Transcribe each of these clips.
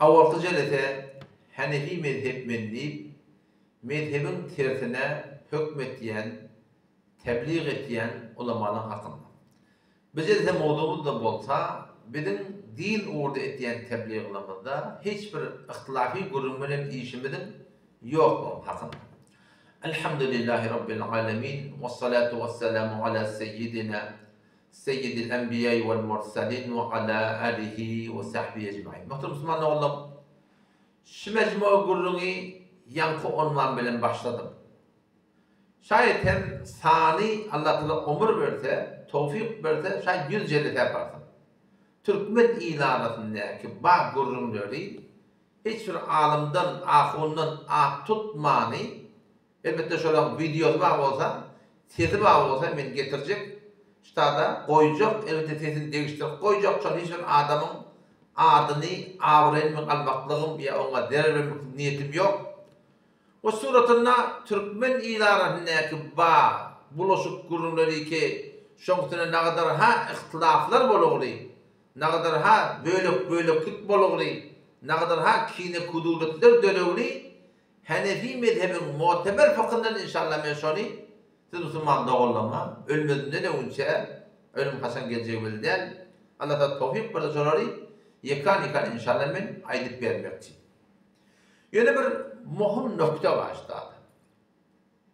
Awalky jelese Hanefi mezhep men diýip, mezhebiň tersine hökm etýän, teblig etýän ulamalaň hakynda. Bu jelse mowzugymyz-da bolsa, biziň din ugurda etýän tebliglamyzda hiç bir yhtilafy gürrüň bilen işimiziň ýoklugy hakynda. Elhamdülillahi Rabbil alemin, wessalatu wessalamu ala seýýidina Seýýidil enbiýai wal mursalin we ala alihi we sahbihi ejmain. Muhterem musulman doganlarym, şu mejmua gürrüňi ýaňky onwan bilen başladym. Şaýat hem sany Allatagala omur berse, towfyk berse şaýat ýüz jellesä barsyn. Türkmen il arasyndaky ba gürrüňleri hiç bir alymdan, ahundan at tutmany, elbetde şolaň wideosy bar bolsa, sesi bar bolsa men getirjek, ştada goýjak, elbetde sesini degişdirip goýjak, şol hiç bir adamyň adyny, abraýyny men almaklygym ýa oňa zerer bermeklik niýetim ýok. Bu suratynda türkmen il arasyndaky ba bulaşyk gürrüňleri ki şoň üstüne nagadar-ha yhtylaflar bolugly, nagadar-ha bölek-böleklik bolugly, nagadar-ha kine-kuduretler döregli Hanefi mezhebiň muteber fykyndan inşallah men şony siz musulman doganlaryma ölmezimden öňünçä, ölüm haçan geljegi belli däl, Allah tagala towfyk berse şolary ýekan-ýekan inşallah men aýdyp bermekçi. Ýöne bir mohum nokta bar ştada.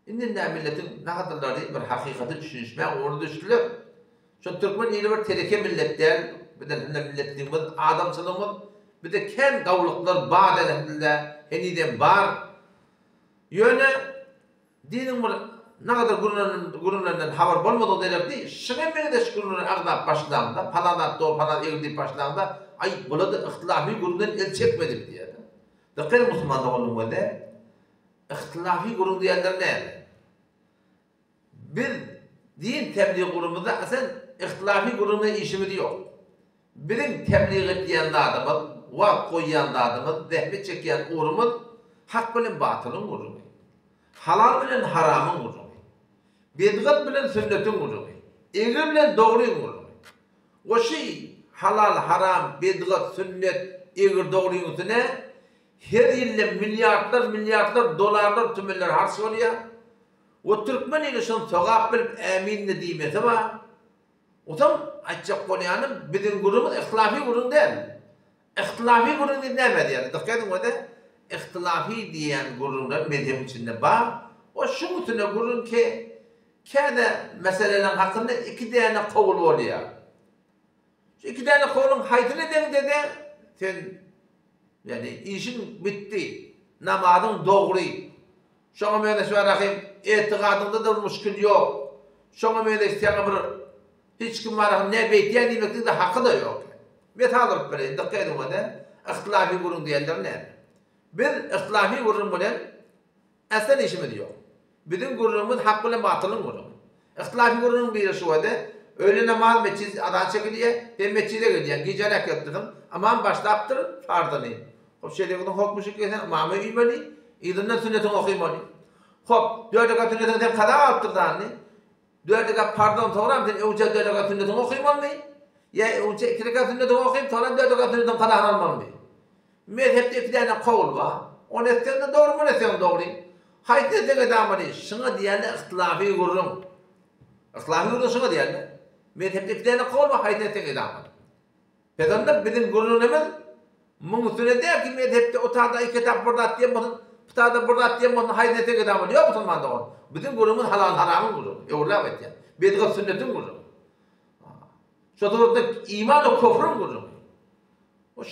Indi nä milletiň nagadyrlary bir hakykata düşünişmäň ugruna düşdüler. Şol türkmen ili bir teleke millet däl, biz elhamdülillah milletligimiz, adamçylygymyz bizde kän gawulyklar bar elhamdülillah henizem bar. Ýöne Diniň bir nagadar gürrüňlerinden habar bolmadygy derekli, şuňa meňzeş gürrüňleri agzap başlaňda, palan zat dogry, palan egri diýip başlaňda, aý, bular-da yhtylafy gürrüňden el çekmedi diýýär-de. Dykgat ediň musulman doganlar wede, yhtylafy gürrüň diýenleri näme? Biz din teblig ugrumyzda aslyn yhtylafy gürrüň bilen işimiz ýok. Biziň teblig etýän zadymyz, wagt goýýan zadymyz, zähmet çekýän ugrumyz hak bilen batylyň gürrüňi. Halal bilen haramyň gürrüňi. Bidgat bilen sünnetiň gürrüňi. Egri bilen dogryň gürrüňi. We şy halal, haram, bidgat, sünnet, egri, dogryň üstüne her ýylda milliardlar, milliardlar dolarlar, tümenler harç bolýar. We türkmen ili şony sogap bilip ämin-de diýmesi bar. Onsoň aýtjak bolýanym biziň gürrüňimiz yhtilafy gürrüň däl. Yhtilafy gürrüň diýip näme diýýärler? Dykgat ediň wede, yhtilafy diýýän gürrüňler mezhebiň içinde bar. O şuň üstünde gürrüň ki, käde meseleleriň hakynda iki däne kowul bolýar. Şu iki däne kowluň haýsyny edeňde-de sen ýagny işiň bitdi, namazyň dogry, Şoňa meňzeş bar ahym, etigadyňda-da bir muşkil ýok. Şoňa meňzeş saňa bir hiç kim bar ahym, ne beýtýäň diýmekligiň-de haky-da ýok. Mysal urup bereýin, dykgat ediň ony, yhtilafy gürrüň diýenleri näme? Biz yhtilafy gürrüň bilen aslan işimiz ýok. Biziň gürrüňimiz hak bilen batylyň gürrüňi. Yhtilafy gürrüňiň biri şu wede, öýle namaz metjit azan çekilýär, sen metjide gelýäň, gijeräk gelipdirsiň, ymam başlapdyr farzyny. Hop şeýle hokmy şükür sen ymama üýmeli, yzyndan sünnetiňi okymaly. Hop, dört rekat sünnetiňi sen kaza galypdyr zanny. Dört rekat parzdan soňram sen öňçe dört rekat sünnetiňi okymalymy? Ýa öňçe iki rekat sünnetiňi okyp, soňram dört rekat sünnetiň kazasyny almalymy? Mezhepde iki däne kowul bar. Ony etseň-de dogry, muny etseň-de dogry. Haýsyny etseň edamaly? Şuňa diýýärler yhtilafy gürrüň. Yhtilafy gürrüň şuňa diýýärler. Mezhepde iki däne kowul bar, haýsyny etseň edamaly. Pes onda biziň gürrüňimiz muň üstüne däl ki mezhepde o tada iki etap bir zat diýen bolsun, bu tada bir zat diýen bolsun haýsyny etseň edamaly. Ýok musulman dogan. Biziň gürrüňimiz halal haramyň gürrüňi. Öwrüläp aýtýan. Bidgat sünnetiň gürrüňi. Şo suratda iman we köfrüň gürrüňi.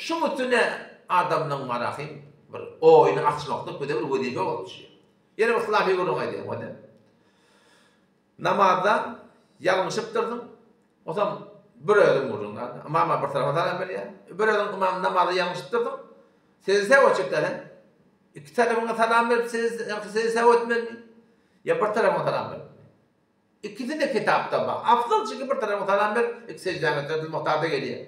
Şuň üstüne adamlaň marahym bir oýuny açmaklyk bize bir wezipe bolup düşýär. Ýene bir hylafi gürrüň aýdaýyn wada. Namazda ýalňyşypdyrsyň, osam bir özüň gürrüň galdy. Ymama bir tarapa salam berýär. Bir özüň ymam namazda ýalňyşypdyrsyň. Sejde sehw etjek däl. Iki tarapyňa salam berip sejde sehw etmelimi? Ýa bir tarapyňa salam berip? Ikisi-de kitapda bar. Afzal çünki bir tarapyňa salam berip, iki seždäňi etmek Abdulmuhtarda gelýär.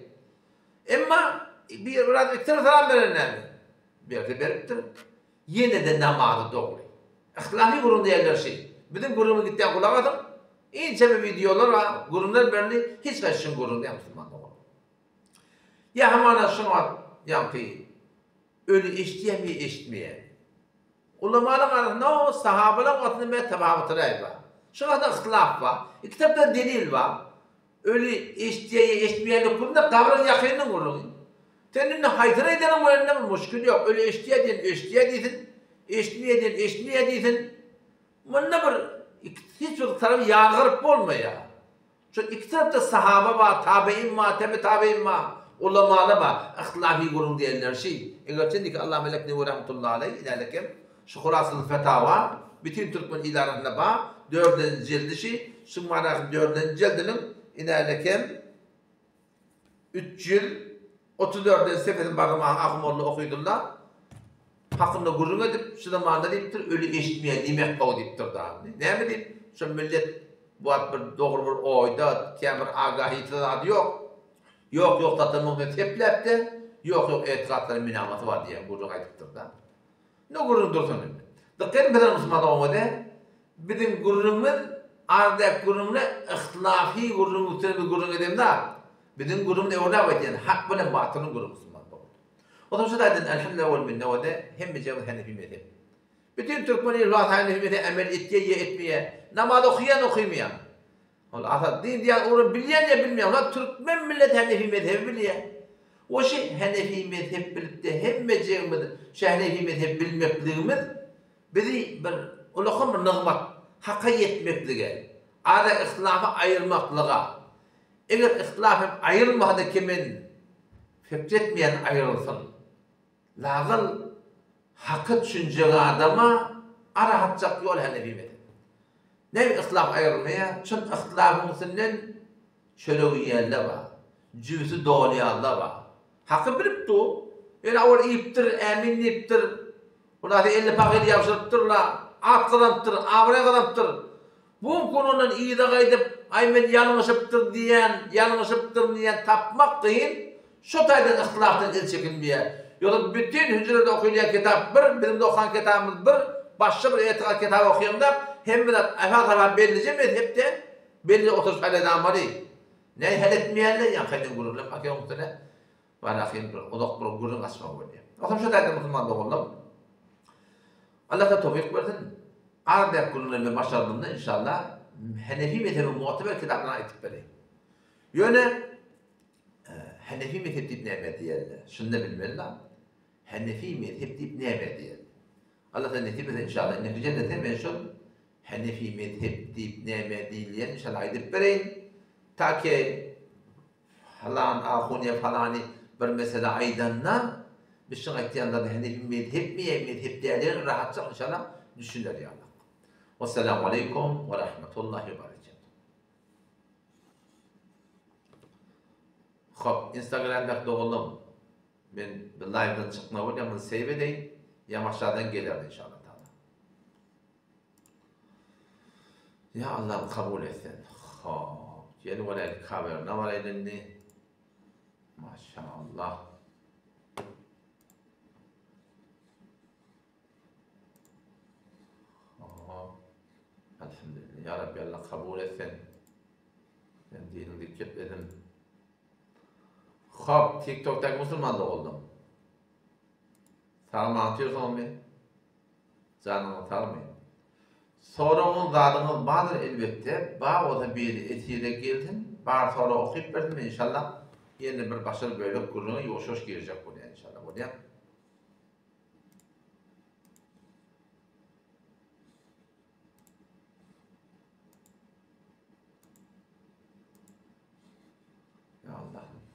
Emma bir biraz iki tarapa salam beren näme? Berse beripdir. Ýene-de namazy dogry. Yhtilafy gürrüň diýenler şi. Biziň gürrüňimiz gitýän gulak asyň. Inçeme wideolar bar, gürrüňler berildi. Hiç haýsy şuň gürrüň däl musulman dogan. Ýa hamana şuňa ýaňky. Öli eşidýärmi ýa eşitmeýärmi? Ulamalaryň arasynda o sahabalaryň wagtynda bäri tapawut raý bar. Şu hakda yhtylaf bar. Iki tarapdan delil bar. Öli eşidýär ýa eşitmeýär hökmünde gabryň ýakynynyň gürrüňi. Sen indi haýsyny aýdanyň bilen bir muşkil ýok. Öli eşidýär diýen eşidýär diýsin, eşitmeýär diýen eşitmeýär diýsin. Munda bir hiç bir tarapy ýazgaryp bolmaýar. Şu iki tarapda sahaba bar, tabein bar, tebe tabein bar, ulamalar bar. Yhtylafi gürrüň diýenleri şi. Eger çenliki Allah Melek Newi rahmetullahi aleý inälekem şu Hulasatul Fetawa bütin türkmen il arasynda bar, dördünji jildi şi, şuň baradaky dördünji jildiniň inälekem 334-nji sefesini barda maňa Ahun molla okydylla hakynda gürrüň edip, şu zamanda diýipdir, öli eşitmeýär diýmek gowy diýipdir da. Näme diýip, şo millet bu wagt bir dogry bir oýda, kän bir agahiýeti zady ýok. Ýok, ýok zatlar muny sepläp-de, ýok, ýok etigatlaryň minamasy bar diýen gürrüň aýdypdyr da. Ne gürrüň dursun indi. Dykgat ediň peder musulman doganlar, biziň gürrüňimiz ardäk gürrüňle yhtylafi gürrüň üstüne biz gürrüň edemzok. Biziň gürrüňimiz öwräp aýdýan hak bilen batylyň gürrüňi musulman dogan. Onsoň şu taýdan elhamdülillah wel minne wede hemmejemiz henefi mezhep. Bütin türkmen ili hanefi mezhebe emel etýär ýa etmeýär. Namaz okaýan okamaýan. Ol asal din diýen ugruny bilýän ýa bilmeýän. Olar türkmen milleti hanefi mezhebi bilýär. O şi hanefi mezhep bilipde hemmejegimiz şu hanefi mezhep bilmekligimiz bizi bir ulakan bir nygmat haka ýetmeklige, ara yhtilafy aýyrmaklyga. Eger yhtilaf hem aýyrylmasa-da kemen hötjetmeýän aýrylsyn. Lagal haka düşünjek adama ara atjak ýol hanefi mezhebi. Näme yhtilaf aýrylmaýar? Çyn yhtilafyň üstünden çörek iýenler bar. Jübüsi dolýanlar bar. Haky bilip dur. Ýöne owal iýipdir, ämin diýipdir. Hulasy elli pahyr ýabşyrypdyr-la, at gazanypdyr, abraý gazanypdyr. Bu gün ondan yza gaýdyp, aý men ýalňyşypdyr diýýän, ýalňyşypdyryn diýýän tapmak kyn. Şo taýdan yhtilafdan el çekilmeýär. Ýogsa bütin hüjrelerde okylýan kitap bir, biziň-de okan kitabymyz bir, başga bir etikat kitaby okaýaňda hemme zat esas-esas bellije mezhepde, belli oturyş hal edamaly. Näme hal etmeýänler ýaňky aýdan gürrüňlem akyň üstüne Barahyn bir uzak bir gürrüň açmak bolýar. Onsoň şu taýda musulman doganlar Allah da towfyk bersin. Az däp gürrüňler men başardymda inşallah Hanefi mezhebiň mu'teber kitaplaryny aýdyp bereýin. Ýöne e, Hanefi mezhep diýip näme diýerler? Şunda bilmeli la. Hanefi mezhep diýip näme diýerler? Allah da nesip etse inşallah indiki jellese men şol Hanefi mezhep diýip näme diýilýän inşallah aýdyp bereýin. Ta ki Falan ahun ýa falany bir mesele aýdanda, biz şuň aýtýan zady henefi mezhepmi ýa mezhep däldigini rahatjak inşallah düşüner ýalyk. Wessalamu aleýkum we rahmetullahi we berekatuh. Hop, Instagramdaky doganlarym, men bir live-dan çykmaly bolýan, muny save edeýin, ýa aşadan geler inşallah taala. Ýa Allam kabul et sen. Hop. Gel bolaýly kawerna baraýly indi. Maşallah. Hop. Elhamdülillah. Ya Rabbi Allah kabul et sen. Sen diniň diýip gepledim. Hop, TikTok'daki musulman da oldum. Sagman atıyorsun Janyňyz sagmy? Soragyňyz zadyňyz bardyr elbetde, bar bolsa biri efire gelsin, bar sorag okyp bersin men inşallah ýene bir başga bir bölek gürrüňe ýuwaş-ýuwaş girjek bolýan inşallah bolýa. Ya Allah'ım.